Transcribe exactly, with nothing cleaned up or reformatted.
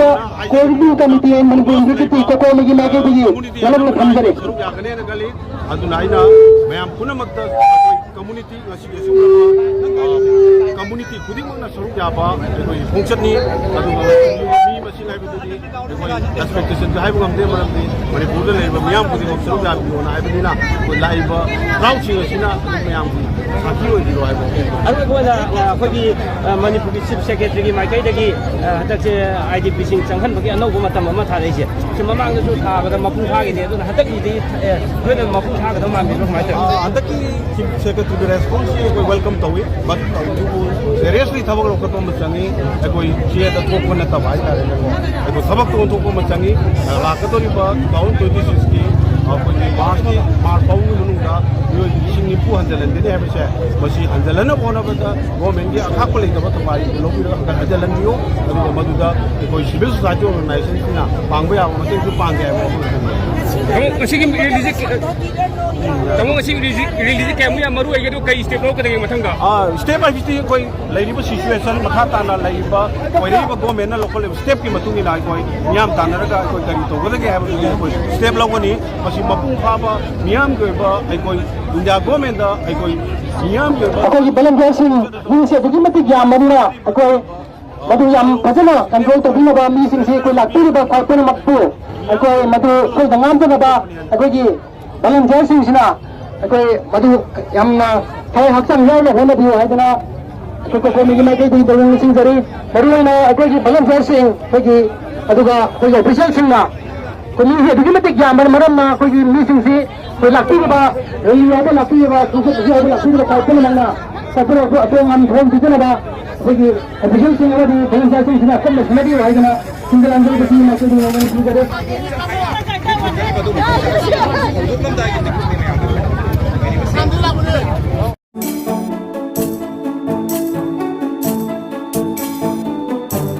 Coordinating Committee in Manipur Executive ꯀꯣꯀꯣꯃꯤꯒꯤ ꯃꯥꯏꯀꯩꯗꯒꯤ ꯋꯥꯂꯣꯝꯅ ꯊꯝꯖꯔꯤ꯫ ꯁꯔꯨꯛ ꯌꯥꯒꯅꯦꯅ ꯈꯜꯂꯤ꯫ ꯑꯗꯨꯅ ꯑꯩꯅ ꯃꯌꯥꯝ ꯄꯨꯝꯅꯃꯛꯇ ꯑꯩꯈꯣꯏ community ꯉꯁꯤꯒꯤ ꯑꯁꯤꯒꯨꯝꯂꯕ, ꯑ, community ꯈꯨꯗꯤꯡꯃꯛꯅ ꯁꯔꯨꯛ ꯌꯥꯕ ꯑꯩꯈꯣꯏꯒꯤ ꯈꯣꯡꯆꯠꯅꯤ꯫ ꯑꯗꯨꯒ ꯃꯤ ꯃꯁꯤꯡ ꯍꯥꯏꯕꯗꯨꯗꯤ ꯑꯩꯈꯣꯏ expectation ꯍꯥꯏꯕ ꯉꯝꯗꯦ, ꯃꯔꯝꯗꯤ ꯃꯅꯤꯄꯨꯔꯗ ꯂꯩꯔꯤꯕ ꯃꯤꯌꯥꯝ ꯈꯨꯗꯤꯡꯃꯛ ꯁꯔꯨꯛ ꯌꯥꯕꯤꯌꯣꯅ ꯍꯥꯏꯕꯅꯤꯅ, ꯑꯩꯈꯣꯏ ꯂꯥꯛꯏꯕ ꯍꯔꯥꯎꯁꯤꯡ ꯑꯁꯤꯅ ꯑꯗꯨꯝ ꯃꯌꯥꯝꯒꯤ ꯁꯥꯈꯤ ꯑꯣꯏꯕꯤꯔꯣ ꯍꯥꯏꯕ꯫ ꯑꯔꯣꯏꯕ ꯑꯣꯏꯅ, ꯑ, ꯑꯩꯈꯣꯏꯒꯤ, ꯑ, ꯃꯅꯤꯄꯨꯔꯒꯤ Chief Secretaryꯒꯤ ꯃꯥꯏꯀꯩꯗꯒꯤ, ꯑ, ꯍꯟꯗꯛꯁꯦ IDPꯁꯤꯡ ꯆꯪꯍꯟꯕꯒꯤ ꯑꯅꯧꯕ ꯃꯇꯝ ꯑꯃ ꯊꯥꯔꯛꯏꯁꯦ, ꯁꯤ ꯃꯃꯥꯡꯗꯁꯨ ꯊꯥꯕꯗ ꯃꯄꯨꯡ ꯐꯥꯈꯤꯗꯦ, ꯑꯗꯨꯅ ꯍꯟꯗꯛꯀꯤꯗꯤ, ꯑ, ꯂꯣꯏꯅ ꯃꯄꯨꯡ ꯐꯥꯒꯗꯕ ꯃꯥꯟꯕꯤꯕ꯭ꯔꯥ, ꯀꯃꯥꯏꯅ ꯇꯧꯋꯤ? ꯑ, ꯍꯟꯗꯛꯀꯤ Chief Secretaryꯒꯤ responseꯁꯤ ꯑꯩꯈꯣꯏ welcome ꯇꯧꯏ, but ꯇꯧꯕꯇꯕꯨ seriously ꯊꯕꯛ ꯂꯧꯈꯠꯄ ꯑꯃ ꯆꯪꯉꯤ꯫ ꯑꯩꯈꯣꯏ ꯆꯦꯗ ꯊꯣꯛꯄ ꯅꯠꯇꯕ ꯍꯥꯏꯇꯥꯔꯦꯅꯦꯀꯣ, ꯑꯩꯈꯣꯏ ꯊꯕꯛꯇ ꯑꯣꯟꯊꯣꯛꯄ ꯑꯃ ꯆꯪꯉꯤ꯫ ꯑ, ꯂꯥꯛꯀꯗꯧꯔꯤꯕ two thousand twenty sixꯀꯤ ꯑꯩꯈꯣꯏꯒꯤ Marchꯀꯤ, March ꯐꯥꯎꯕꯒꯤ ꯃꯅꯨꯡꯗ ꯃꯤꯑꯣꯏ ꯂꯤꯁꯤꯡ ꯅꯤꯐꯨ ꯍꯟꯖꯤꯜꯍꯟꯒꯅꯤ ꯍꯥꯏꯕꯁꯦ, ꯃꯁꯤ ꯍꯟꯖꯤꯜꯍꯟꯅꯕ ꯍꯣꯠꯅꯕꯗ governmentꯀꯤ ꯑꯈꯥꯛꯄ ꯂꯩꯇꯕ ꯊꯧꯗꯥꯡ ꯂꯧꯕꯤꯔꯒ ꯍꯟꯖꯤꯜꯍꯟꯕꯤꯌꯨ꯫ ꯑꯗꯨꯒ ꯃꯗꯨꯗ ꯑꯩꯈꯣꯏ civil society organizationꯁꯤꯡꯅ ꯄꯥꯡꯕ ꯌꯥꯕ ꯃꯇꯦꯡꯁꯨ ꯄꯥꯡꯒꯦ ꯍꯥꯏꯕ ꯋꯥꯐꯝ ꯊꯝꯖꯒꯦ꯫ ꯇꯥꯃꯣ, ꯉꯁꯤꯒꯤ rallyꯁꯦ, ꯇꯥꯃꯣ, ꯉꯁꯤꯒꯤ rally, rallyꯁꯦ ꯀꯌꯥꯃꯨꯛ ꯌꯥꯝ ꯃꯔꯨ ꯑꯣꯏꯒꯦ, ꯑꯗꯨꯒ ꯀꯩ step ꯂꯧꯔꯛꯀꯗꯒꯦ ꯃꯊꯪꯗ? ꯑꯥ, step ꯍꯥꯏꯕꯁꯤꯗꯤ ꯑꯩꯈꯣꯏ ꯂꯩꯔꯤꯕ situation, ꯃꯈꯥ ꯇꯥꯅ ꯂꯩꯔꯤꯕ ꯑꯣꯏꯔꯛꯏꯕ governmentꯅ ꯂꯧꯈꯠꯂꯤꯕ stepꯀꯤ ꯃꯇꯨꯡ ꯏꯟꯅ ꯑꯩꯈꯣꯏ ꯃꯤꯌꯥꯝ ꯇꯥꯟꯅꯔꯒ ꯑꯩꯈꯣꯏ ꯀꯔꯤ ꯇꯧꯒꯗꯒꯦ ꯍꯥꯏꯕꯗꯨꯒꯤ ꯑꯩꯈꯣꯏ step ꯂꯧꯒꯅꯤ꯫ ꯃꯁꯤ ꯃꯄꯨꯡ ꯐꯥꯕ ꯃꯤꯌꯥꯝꯒꯤ ꯑꯣꯏꯕ, ꯑꯩꯈꯣꯏ India governmentꯇ ꯑꯩꯈꯣꯏ ꯃꯤꯌꯥꯝꯒꯤ ꯑꯣꯏꯕ ꯑꯩꯈꯣꯏꯒꯤ volunteerꯁꯤꯡ ꯃꯤꯁꯦ ꯑꯗꯨꯛꯀꯤ ꯃꯇꯤꯛ ꯌꯥꯝꯕꯅꯤꯅ, ꯑꯩꯈꯣꯏ ꯃꯗꯨ ꯌꯥꯝ ꯐꯖꯅ control ꯇꯧꯕꯤꯅꯕ, ꯃꯤꯁꯤꯡꯁꯤ ꯑꯩꯈꯣꯏ ꯂꯥꯛꯄꯤꯔꯤꯕ ꯈ꯭ꯋꯥꯏ ꯄꯨꯝꯅꯃꯛꯄꯨ ꯑꯩꯈꯣꯏ ꯃꯗꯨ ꯁꯣꯏꯗ ꯉꯥꯝꯗꯅꯕ ꯑꯩꯈꯣꯏꯒꯤ volunteerꯁꯤꯡꯁꯤꯅ ꯑꯩꯈꯣꯏ ꯃꯗꯨ ꯌꯥꯝꯅ ꯊꯋꯥꯏ ꯍꯛꯆꯥꯡ ꯌꯥꯎꯅ ꯍꯣꯠꯅꯕꯤꯌꯨ ꯍꯥꯏꯗꯅ ꯑꯩꯈꯣꯏ ꯀꯣꯀꯣꯃꯤꯒꯤ ꯃꯥꯏꯀꯩꯗꯒꯤ ꯇꯧꯖꯅꯤꯡ ꯅꯤꯡꯁꯤꯡꯖꯔꯤ꯫ ꯃꯔꯨꯑꯣꯏꯅ ꯑꯩꯈꯣꯏꯒꯤ volunteerꯁꯤꯡ, ꯑꯩꯈꯣꯏꯒꯤ, ꯑꯗꯨꯒ ꯑꯩꯈꯣꯏꯒꯤ officialꯁꯤꯡꯅ, ꯑꯩꯈꯣꯏ ꯃꯤꯁꯦ ꯑꯗꯨꯛꯀꯤ ꯃꯇꯤꯛ ꯌꯥꯝꯕꯅ ꯃꯔꯝꯅ ꯑꯩꯈꯣꯏꯒꯤ ꯃꯤꯁꯤꯡꯁꯤ ꯑꯩꯈꯣꯏ ꯂꯥꯛꯄꯤꯔꯤꯕ, rally ꯌꯥꯎꯕ ꯂꯥꯛꯄꯤꯔꯤꯕ, ꯈꯣꯡꯆꯠ ꯑꯁꯤ ꯌꯥꯎꯕ ꯂꯥꯛꯄꯤꯔꯤꯕ ꯈ꯭ꯋꯥꯏ ꯄꯨꯝꯅꯃꯛꯅ ꯆꯠꯄꯗ ꯑꯇꯣꯡ ꯑꯉꯥꯟ ꯊꯧꯔꯝ ꯄꯤꯖꯅꯕ ꯑꯩꯈꯣꯏꯒꯤ officialꯁꯤꯡ ꯑꯃꯗꯤ volunteerꯁꯤꯡꯁꯤꯅ ꯀꯟꯅ ꯁꯦꯟꯅꯕꯤꯌꯨ ꯍꯥꯏꯗꯅ ꯁꯤꯡꯖꯃꯩ ꯂꯝꯖꯥꯎꯗ ꯄꯤꯅ ꯑꯩꯈꯣꯏꯒꯤ ꯃꯃꯜ ꯄꯤꯖꯔꯤ꯫